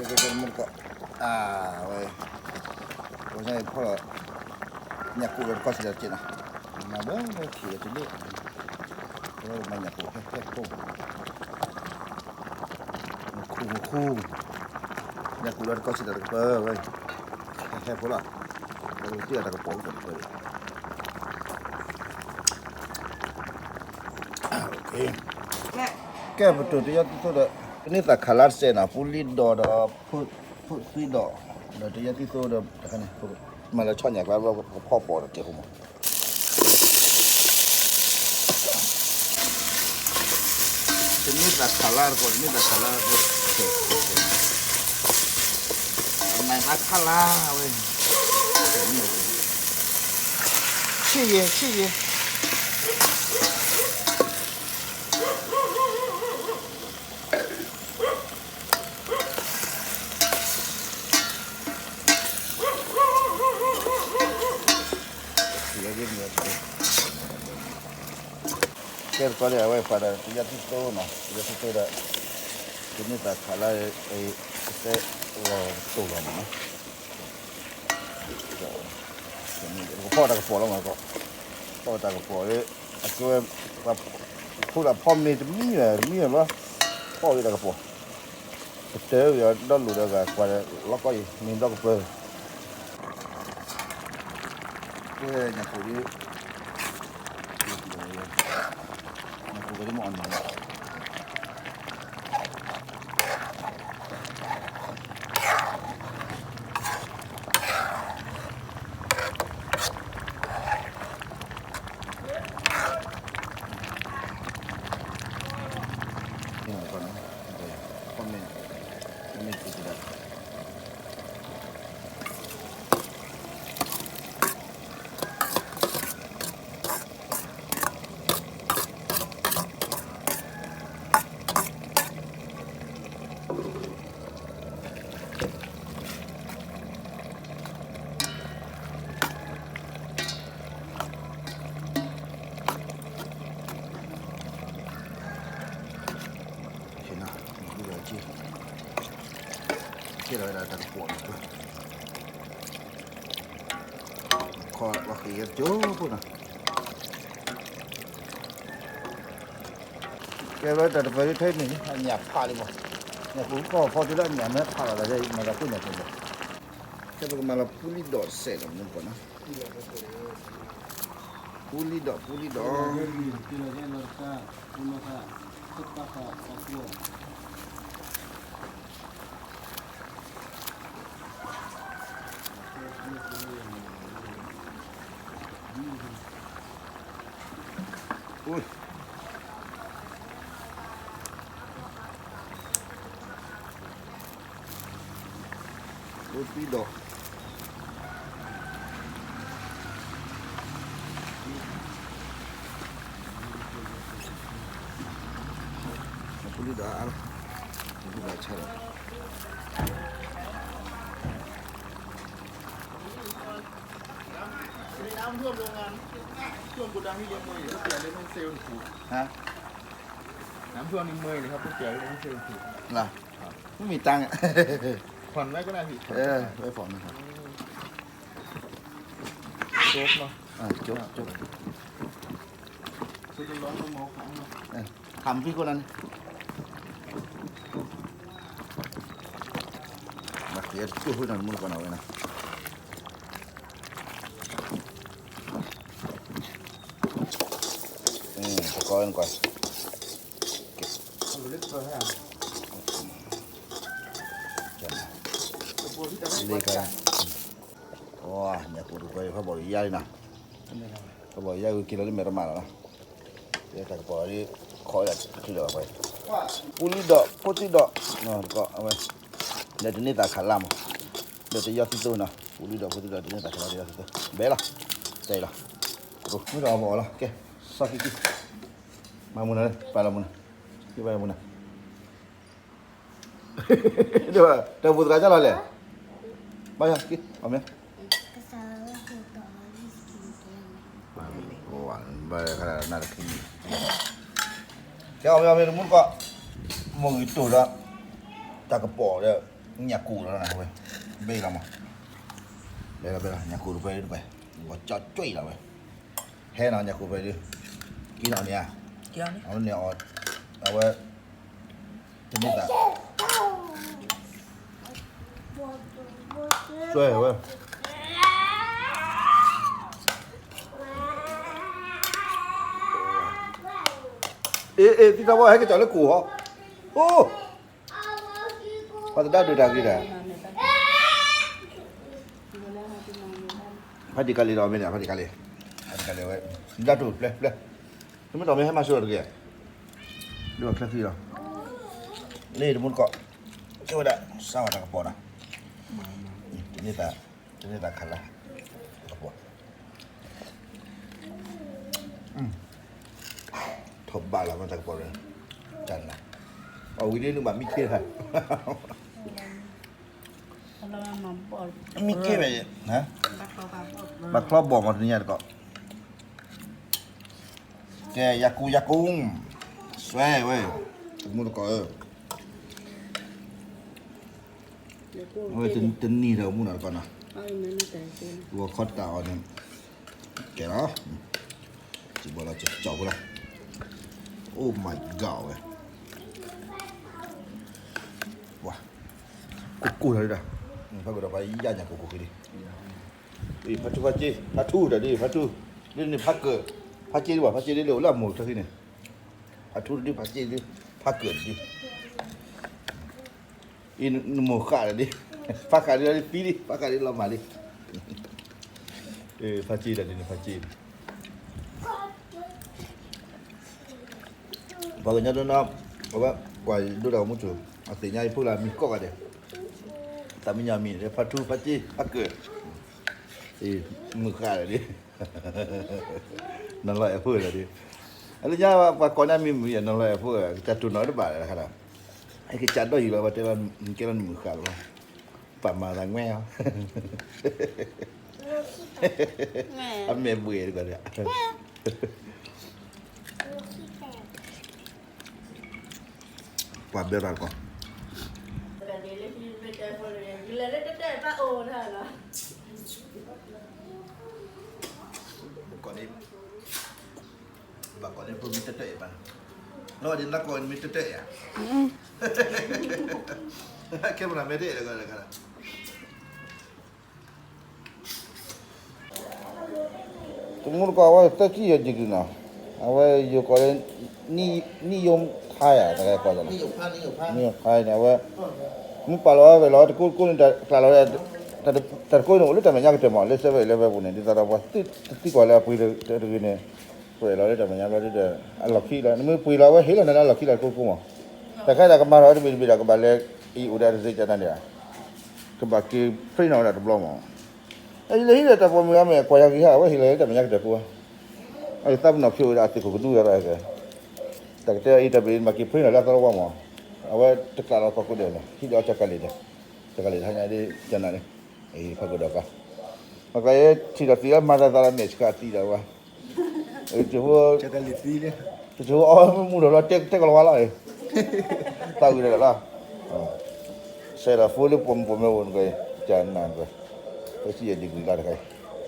မုၢ်တကိး, အဝဲ, အဝဲဖီၣ်လီၤ, ညၣ်ကိၣ်လၢတကီၢ်စံးဒီးတက့ၢ်နီၤ, မၤဘၣ်လၢခံးဒီးတဒိၣ်, မၤညၣ်ကိၣ်ဟဲဟဲဖိ, မခူမခူ, ညၣ်ကိၣ်လၢတကီၢ်စံးဒီးတကပၢဝဲ, ဟဲဟဲဖိလီၤ, တၢ်တကပၢ, ကဲပတိၤတယီၢ်သံသိဒီး, ကန့ၢ်သးခးလါတစဲးနီၤ, ပူလံၣ်ဒီးဒီး, ဖိသွံဒီး, ဒီးတယီၢ်သံသိဒီး, မၤလၢဆီၣ်ညါကျါဘၣ်ကဖီၣ်ပိာ်ဒီးကဲဖိမး တန့ၢ်သးခးလါတကိး, တန့ၢ်သးခးလါတကိး, အမဲာ်သးခးလါဝဲ, ဆံၣ်ယဲၢ်, ဆံၣ်ယဲၢ်. ကဲတကီးန့ၣ် အဝဲပှၤဒီးတယီၢ်သံသိနီၤ, တယီၢ်သံသိဒီး, ကန့ၢ်သးခးလါ, ကသဲလီၤတိၢ်လီၤမးနီၤ, ကဖီၣ်တၢ်ကပီၤလီၤမး, ဖီၣ်တၢ်ကပီၤ, အကဝဲ, ဖုလၢဖီၣ်မ့ၤတမံၤဘၣ်, တမံၤဘၣ်ဘၣ်, ဖီၣ်ဝံၤတၢ်ကပီၤ, ကတၢၢ်ဝံၤဒီးဒီလိာ်ဒီးဂၤကွၢ်လီၤကီၢ်အံၤ မ့ၢ်ဒီကပၢၢ်, ကဲညၣ်ကိၣ်ဒ်, ညၣ်ကိၣ်ကဒ်မ့ၢ်အီၣ်နၢ် ကဲလီၤဝဲဒၣ်တၢ်ကပီၤန့ၣ်, ခီလီၤဃံးကၠိဖိနီၤ, ကဲဝဲတၢ်တပၢၢ်လၢထဲန့ၣ် အညၣ်ဖးလံမး, ညၣ်ပူၤကီၢ်ဖီတုၤလၢအညၣ်မ့ၢ်ဖးလီၤသး မၤတၢ်ကိၣ်ညၣ်ပူၤလီၤ, ကဲပကမၤလီၤပူလံၣ်ဒီးစဲးလီၤမနုၤတကိးနီၤ, ပူလံၣ်ဒီး ပူလံၣ်ဒီး ပူလံၣ်ဒီး, ပူလံၣ်ဒီးအါလီၤ, ပူလံၣ်ဒီးဆါလီၤ. น้ำท่วมนี่เมื่อยเลยครับก๋วยเตี๋ยวนี่ไม่ใช่ถูก မ့ၢ်မ့ၢ်တၢ်, ผ่อนไว้ก็ได้พี่ เออ ไว้ผ่อนนะครับ โจ๊กเนาะ อ่า โจ๊ก โจ๊ก ซุปร้อนๆ ก็มองข้างนอก เออ ทำพี่คนนั้น မၤက့ၤအီၤတကၠိၢ်ဖိန့ၣ် မုၢ်တကီၢ်န့ၣ်ဝဲန့ၣ် အင်း တကီၢ်န့ၣ်ကွၢ် လ့ကါ ဝါ ညၣ်ကိၣ်တကွဲး ဖးဘီၣ်ယါလံနီၤ ဖးဘီၣ်ယါဝံၤက့ၤလီၤလၢမဲာ်တမးလီၤနီၤ တၢ်ကပီၤလၢ ခီဒၣ်တချုးလီၤကွၢ် ပူလံဒီး ဖိသံဒီး တကီၢ်အဝဲ ဒီးတန့ၢ်သးခးလါမး ဒီးတယီၢ်သံသိနီၤ ပူလံဒီး ဖိသံဒီး တန့ၢ်သးခးလါ တယီၢ်သံသိ ဘဲလီၤ တဲလီၤ မုၢ်ဒီးအီၣ်ဘၣ်အီၤလီၤ ကဲ စီၣ်ကံကံ မၤမုၢ်နၤလၢ ပာ်လီၤမုၢ်နၤ က့ပာ်လီၤမုၢ်နၤ တၢ်ပူၤသရၣ်ကၢ်လီၤလဲၣ် ဘၣ်ယၤက့ အီၣ်မ့ၢ် ဘၣ်ခါနၤတခံမံၤ ကဲအီၣ်မ့ၢ်အီၣ်မ့ၢ်တမူတကီၢ် မိၢ်ဂံၢ်တိၢ်ဒီး တၢ်ကပီၤဒီး ညၣ်ကူၣ်လီၤဝဲ, ဘဲလီၤမး, ဘဲလီၤ ဘဲလီၤ ညၣ်ကူၣ်တပှဲၤတပှဲၤ, ဂီၤကၠီကၠွံလီၤဝဲ, ဟဲနီၤ ညၣ်ကူၣ်တပှဲၤဒုး, က့ၤနီၤန့ၣ်ဧါ, အဝဲန့ၣ်အီၤ, အဝဲ, တမ့ၢ်သး, စွဲဝဲ အ့ အ့ သံတၢ်ဝဲ ဟဲက့ၤကၠီၤလၢကူၣ်ဟီ, အိၣ်, ပှၤတဒါဒုးတၢ်ဂ့ၤတၢ်, ဖးတံၢ်ကါလံဒီးမ့ၢ်န့ၣ် ဖးတံၢ်ကါလံ, ဖးတံၢ်ကါလံဝဲ, ဒၣ်တိၢ်ပျဲပျဲ, တမ့ၢ်တီၢ်မ့ၢ်ဟဲမၤဆိတဂ့ၤ, ဒ်ဝဲချၢဃံလီၤ, လၢတမူတကိး, ကဲဝဲဒၣ် စါဝဲတၢ်ကပီၤနီၤ, တန့ၢ်သး, တန့ၢ်သးခါလၢ, တၢ်ကပီၤ ထီၣ်ဘးလီၤမ့ၢ်တၢ်ကပီၤရၢ, တၢ်နၤ, အဝံၤဒ်နုာ်ဘၣ်မံခ့တခါ, မံခ့ဘၣ်, ဘၣ်ချီဘီၣ်မးတနံၤညါတကိး, ကဲ ယၤကူယၤကူ, စွဲဝဲ, တမူတကိးဧၢ, ဝဲတနံၤဒီးမူနီၤတကိးနီၤ, ဂီၤခီတၢ်အီၤန့ၣ်, ကဲလီၤ, စံးဘီလီၤ ကၠီဖိလီၤ, Oh my God ဝဲ, ပှၤ, ကိၢ်ကိၢ်လီၤဒၣ်, ဖးကဒီးပှၤယါညါကိၢ်ကိၢ်ဃီလံ, ဖးထူဖးက့, ဖးထူတၢ်ဒ် ဖးထူ, ဒ်န့ၣ်ဖးကၢၢ်, ဖးက့ဒ်ဘၣ် ဖးက့ဒ်လၢအိၣ်လၢအမိၢ်တခါဃီန့ၣ်, ဖးထူတဒ် ဖးက့ဒ်, ဖးကၢၢ်တဒ် အံၤနမိၢ်ဃၣ်ဒီးဒ်, ဖးဃၣ်ဒ်လီၤဒ်သံဒ်, ဖးဃၣ်ဒ်လီၤမၢ်လံ, ဖးက့ဒီးဒ်န့ၣ် ဖးက့န့ၣ်, ပှၤကညီဒိနီၤ, အဝဲ, ကွၢ်ယဒိတၢ်ဂီၤမူစိၤ, အသ့ၣ်ညါယဖုလၢမံၤကိးဂၤဒဲး, သးမံညီမံၤန့ၣ် ဖးထူ ဖးက့ ဖးကၢၢ်, မုၢ်ဃၣ်ဒီးဒ် နီၢ်လီၤအဲၣ်ဖိဒီးဒ်, အလၢညါပှၤကိးန့ၢ်မံၤမံၤ နီၢ်လီၤအဲၣ်ဖိ ကစၢ်တိၢ်နီၣ်တဘၣ်လၢၤခါဒီး, ဟဲက့ၤကၠးဒီးယံၤလီၤ ပှၤတဲလီၤ ကဲလီၤနမုၢ်ဃၣ်လီၤ, ပာ်မၤသးငွဲၣ်အီၤ, အမဲာ်ဘှ့ၣ်တကီးဒီး ပှၤဘဲရၤတကီး, ဘၣ်ကိးန့ၢ်ဖိမ့ၢ်တၢ်တၢ်အံၤဘၣ်, လီၤဒ်နကိးမ့ၢ်တၢ်တၢ်အံၤဧါ, ကဲမနုၤမ့ၢ်တၢ်အံၤလၢကီးလၢကီး တမူတကိးအဝဲသၢဆံယဲၢ် degree နီၤ, အဝဲယိၤကိးလၢ နံၣ်ယိၤဖးယၤ တၢ်ကဲကိးလီၤ, နံၣ်ယိၤဖးန့ၣ် အဝဲ မ့ၢ်ပာ်လီၤဝဲဝဲလီၤ တကိးတကိးန့ၣ် တကျးလီၤဝဲ, တၢ်တကိးန့ၣ် အိၣ်လၢတၢ်မဲာ်ညါကတၢၢ်မး လၢ seven eleven ပူၤန့ၣ် ဒ်သိးဒီးပှၤတသံကွၢ်လၢအပှ့ၤတဂ့ၤန့ၣ်, ပှဲၤလီၤလၢတၢ်မဲာ်ညါဘျီဒ်ဒီး အလီၢ်ခံလီၤ နမ့ၢ်ပှ့ၤလီၤဝဲဟ့ၣ်လီၤနၤလၢအလီၢ်ခံလီၤတကိးကိးမး, တၢ်ခဲဒၣ်ကမၤထီၣ်တဘ့ၣ်တဘ့ၣ်ဒီးကဘၣ်လဲၤအံၤအိၣ်ဒီးတသ့ကန့ၣ်ဒီး ကဘၣ်က့ၤ print နီၣ်ဝဲဒၣ်တဘျီမး, လၢဟံၣ်ဒီးတၢ်ပိာ်မုၣ်အမဲာ်ကွၢ်ယၤဂ့ၤဟး အဝဲဟ့ၣ်လီၤလၢတၢ်မဲာ်ညါကတၢၢ်ကိး, အသးပနီၣ်ဖျိဝဲဒၣ်အသုးခိၣ်ကဒူယၤရၣ်ကဲ, တၢ်ကတဲအံၤတၢ်ဘ့ၣ်မၤက့ၤ print နီၣ်လၢအသီတဝီမး, အဝဲတကျးလီၤသီကိးဒဲးန့ၣ် ဟံၣ်ဒီးအီၣ်ကကလ့ၣ်ဒီး, ကကလ့ၣ်တဟါညါဒ်ကနၣ်န့ၣ်, ဖးကဒီးကါ, မ့ၢ်ကျဲထံၣ်ဒီးသံလၢမၤသးသးလၢမဲာ်ဆှးသံဒီးဝဲ တ, တဆိအီမူဒီးလီၤတဲကလီၤဝါလီၤ, သးဝံၤဒီးလီၤ, စဲဒီးဖိလၢပိာ်မုၣ်ပိာ်မၢၤအိၣ်နကွဲ, ကနၣ်နကွဲ, သၢဆံယဲၢ် degree လီၤတခါအံၤ